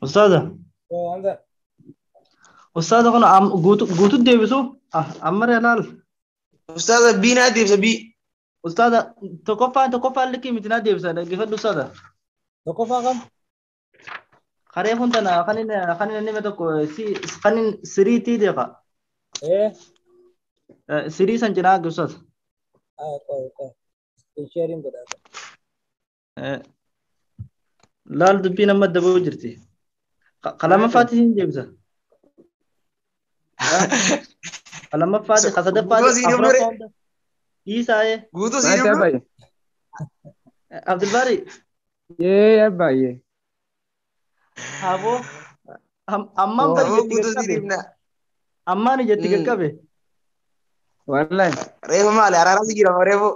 Ustaaza. Hamza. Ustaaza kun guutuu deebisu amma laal. Ustaaza B naa deebisa B. Ustaaza tokkoffaan likkii miti naa deebisa dhaggeeffadhu ustaaza. Tokkoffaa kam? Karee kun tana kan inni nime tokko kan inni siriitii deeqa. Sirii san cinaa arge ustaaza. Qoy. Sharing godhaa. Laal dubbiin amma daboo jirti. Kalamaffaatti hin deebisa. Kalamaffaatti kasadaffaatti afuraffaa hunda. Dhiisaayee. Guutuu sii dhufnu. Abdulbaari. Yee abbaayee. Haboo ammaan bari jetti qaqqabe. Ammaan jetti qaqqabe. Wallahi. Reefu maali araara si jira reefu.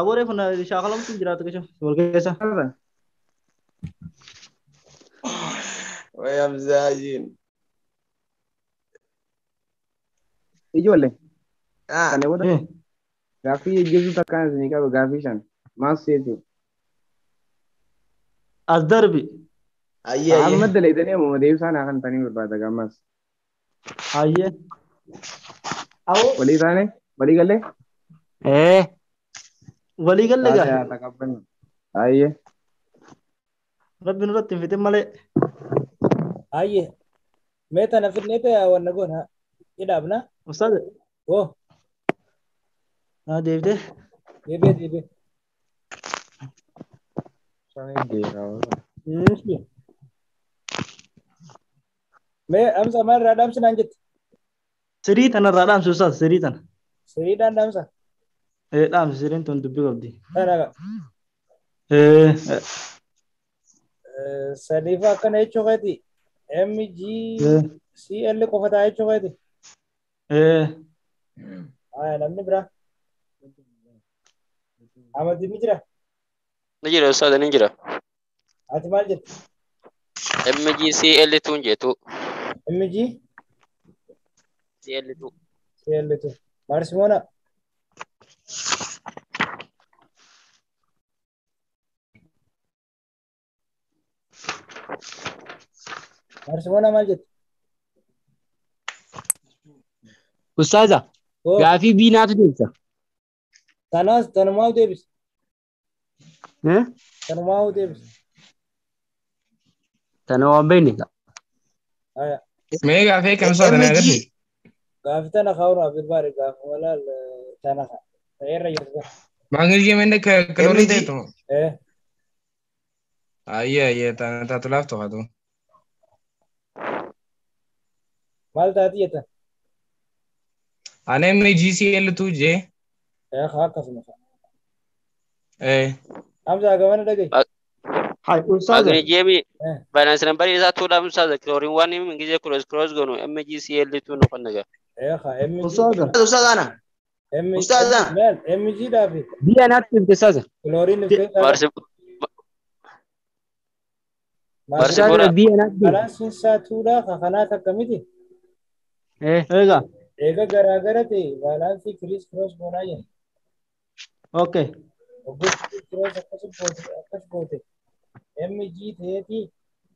Aboo reefu na shaakalamtu jiraatu keessa wal keessa. Way Hamzaajiin. Ijoollee. Kana booda gaaffii ejjeesu takkaan isinii qaba gaaffii 5 maal seetu? As darbi. Ayyee. Amma dalaydanii ammoo deebisaan naa kan tanii barbaada gammas. Ayyee. Walii taane walii galee? Walii galee gaa. Ayyee. Rabbi nurratti hin fixin malee. Ayyee. Mee tana fidnee ta'e wanna goona hidhaabna. Ustaaza. Oo. Naa deebitee. Deebi'ee. Mee Hamza maal irraa dhaamsi naan jette? Sirii tanarraa dhaamsi ustaaza sirii tana. Siriidhaan dhaamsa? Dhaamsi siriin tun dubbii qabdi. Tana. Sadiifa akkana jechuu keeti. M G C L qofa ta'a jechuu keeti. Namni biraa. Amadii ni jira? Ni jira ustaaza ni jira. Ati maal jette? M G C L tuun jettu. M G? C L 2. C L 2. Marsimoona. Marsimoona maal jette? Ustaaza gaaffii B naatu deebisa. Tanaas tanumaa deebisa. Tanumaa deebisa. Tana waan beekne. Mee gaaffii kam sodaa na agarsiisa? Gaaffii tana kaa'uun Abdulbaari gaaffii walaal tana ta'eerra jirtu. Maangilgee menne kaloorii ta'etu. Ayyee ayyee tana taatu laaftu haa ta'u. Maal taati jettan? Ani MGCL2 J. Akkasuma. Hamza gamana dhagahi. Hai ustaaza. Magnesium balance number isaa tuudhaan ustaaza chlorine waan ingilizee cross cross goonu MgCl2 nu fannaga. MG. Ustaaza. Ustaaza ana. Ustaaza. Maal MG dhaafi. Biyya naatti himte ustaaza. Chlorine Marsi Ustaaza biyya naatti himte. Balansiin isaa tuudhaa kanaa takka miti. Egaa. Eega garaagara ta'e baalaansii kiriis kiroos goonaa jenna. Okay. Oggolchi kiroos akkas goote. MG ta'eeti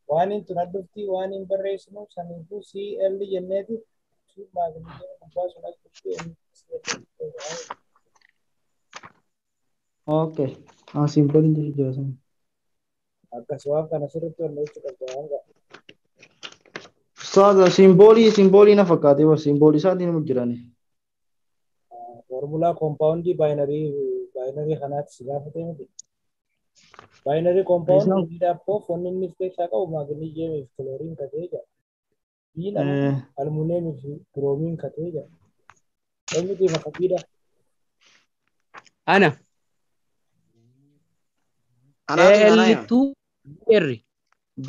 waan hin tun addufti waan hin barreessinu saniifuu CL jenneeti suun maagneeziyeem gubbaa sun as dhufti MGCL. Okay. Simple jira sun. Akkas waan kana sirriitti wanna jechuu qabda waan ga'a. Ustaaza simboolii na fakkaate bar simboolii isaatiin nu jirani. Formulaa koompaawundii baayinarii kanaatti si gaafatee miti. Baayinarii koompaawundii miidhaaf wanni inni of keessaa qabu maagneeziyeemii fi kilooriin katee jira. Biin ammoo almuuniyeemii fi kiroomiin katee jira. Eenyutu ifa fakkiidha? Ana. Anaatu AL anaa hima. 2 R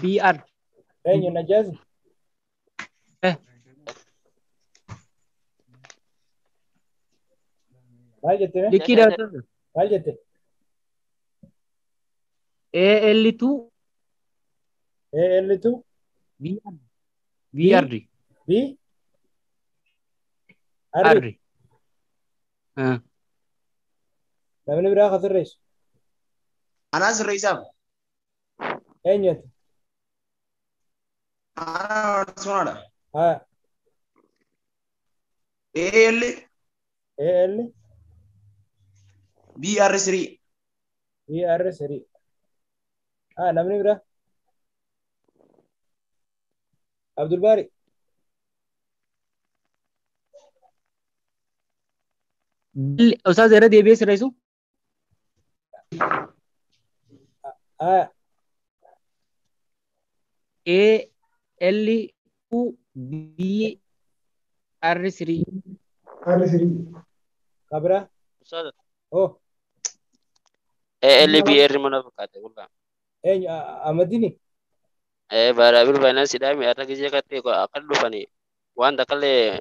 BR. Eenyu Najaasi? Maal jette mee? Likiidha ustaaza. Maal jette? AL 2 AL2 BR B BR B R. R. Namni biraa ka sirreessu. Anaa sirreessaaf. Eenyuti? Anaa sunaadha. Haa. AL AL BR3. BR 3. Haa, namni biraa. Abdulbaari. Ustaaza irra deebi'ee sirreessu. Haa. A L 2 B R 3. R 3. Ka biraa. Ustaaza. Oh, ALBR mana fakkaate kulla. Eenyu Amadini? Variable finance dha mi arra gisee katte akka dhufani waan takkallee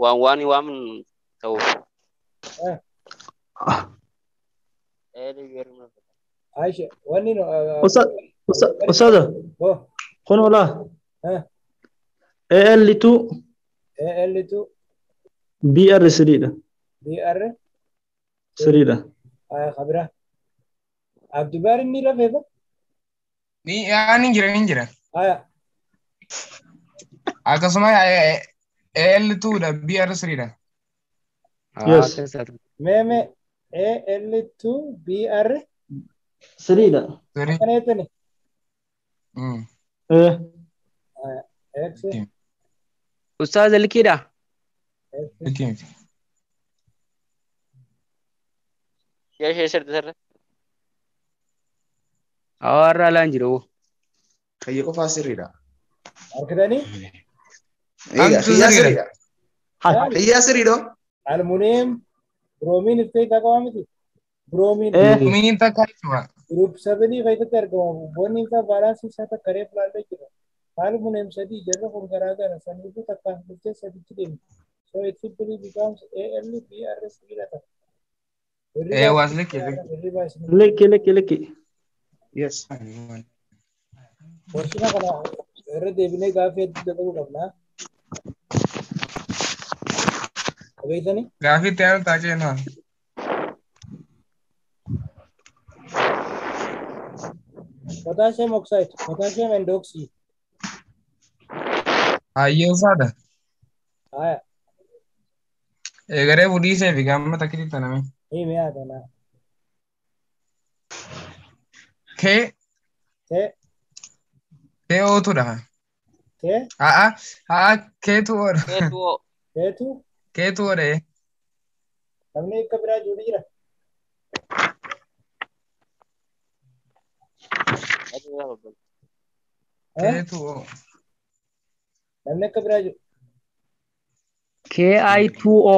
waan waan waan ta'uuf. ALBR mana fakkaate. Aisha, wanni no Ustaaza, Oh, kun oolaa. AL2 AL2 BR3 dha. BR 3 dha. Haa, ka biraa. Abdulbaari ni rafeefa? Ni yaa ni jira ni jira. Haa. Akkasuma AL2 dha BR3 dha. Yes. Mee mee AL2 BR 3 dha. Sorry. Akkana jettani? Eh. Haa. X Ustaaza likiidha. X Likiimti. Yaa ishee sirri sirri. Hawaarra alaan jiru. Kayya qofaa sirriidha. Argitanii? Egaa kiyyaa sirriidha. Maali? Kiyyaa sirriidha. Aluminium bromine of keessaa qaba miti? Bromine Bromine takka jechuudha. Group 7 keessatti argama. Wanni isaa baalaansii isaa takka reef laallee jira. Aluminium sadii jarri kun garaagara saniifuu takkaan bulchee saditti deemu. So it simply becomes AL BR 3 dha ta'a. Eh, was likki likki. Hirriba isin. Likki likki likki. Yes. Borsina kana irra deebinee gaaffii hedduu dalaguu qabna. Dhageessanii? Gaaffii itti aanu ta'a jennaan. Potassium oxide, potassium and oxy. Hayyee usaadha. Haya, Egaree fudhiisee fi gaama takkitti taname. hii mi'a tana. K K KO2 dha. K A'a a'a K2O dha. K2O. K2 K2O dha. Namni akka biraa jiru jira. K2O. Namni akka biraa jiru. KI2O.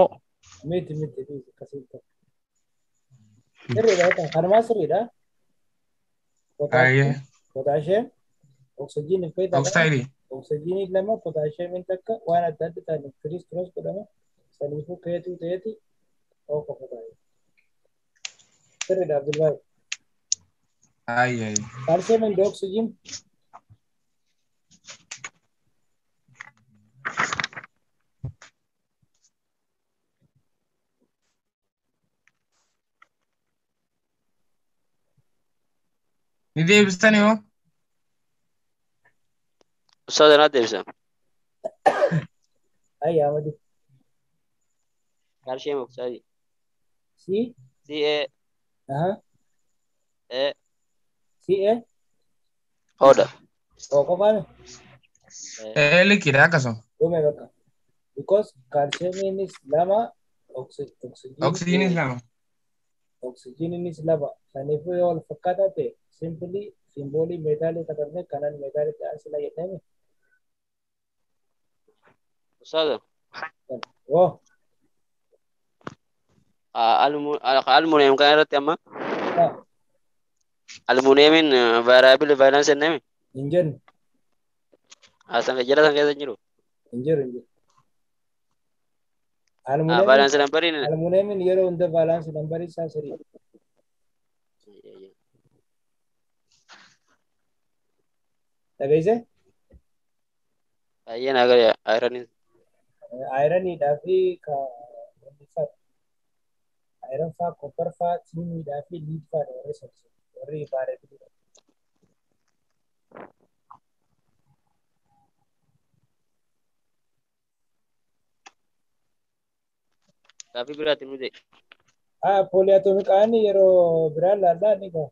Miti miti akkasii ta'u. Sirriidha kan kanumaa sirriidha. Hayyee. Potaasheem oksijiin of keessaa qaba. Oksayidii. Oksijiinii lama potaasheemiin takka waan adda adda ta'aniif criss cross godhama. Saniifuu K2 ta'eeti O qofa ta'e. Sirriidha Abdullahi. Hayyee. Calcium and oxygen. Ni deebistanii hoo? Ustaaza naa deebisa. Ayya Amadi. Calcium oxide. C. C A Aha. A C A. O dha. O qofaame. Ee likiidha akkasuma. Dhume bakka. Because calciumiinis lama oksijiin Oksijiinis lama. Oksijiininis lama. Saniifuu yoo wal fakkaataa ta'e simply simboolii meetaalii katabne kanan meetaalii ta'an sila jedhame. Ustaaza. Oh. Aluminium kana irratti amma Almuuniyeemiin variable valence jennee Hin jennu. Asan jala san keessa hin jiru. Hin jiru, hin jiru. Valence numberiin Almuuniyeemiin yeroo hunda valence numberii isaa sirrii. Dhageessee? Baay'ee naa gale ironiin. Ironiidhaa fi ka iron faa, copper faa, tiniidhaa fi lead faa warri sabsi warri variable. Gaaffii biraatti nu ta'e. Polyatomic ion yeroo biraan laallaa ni gaha.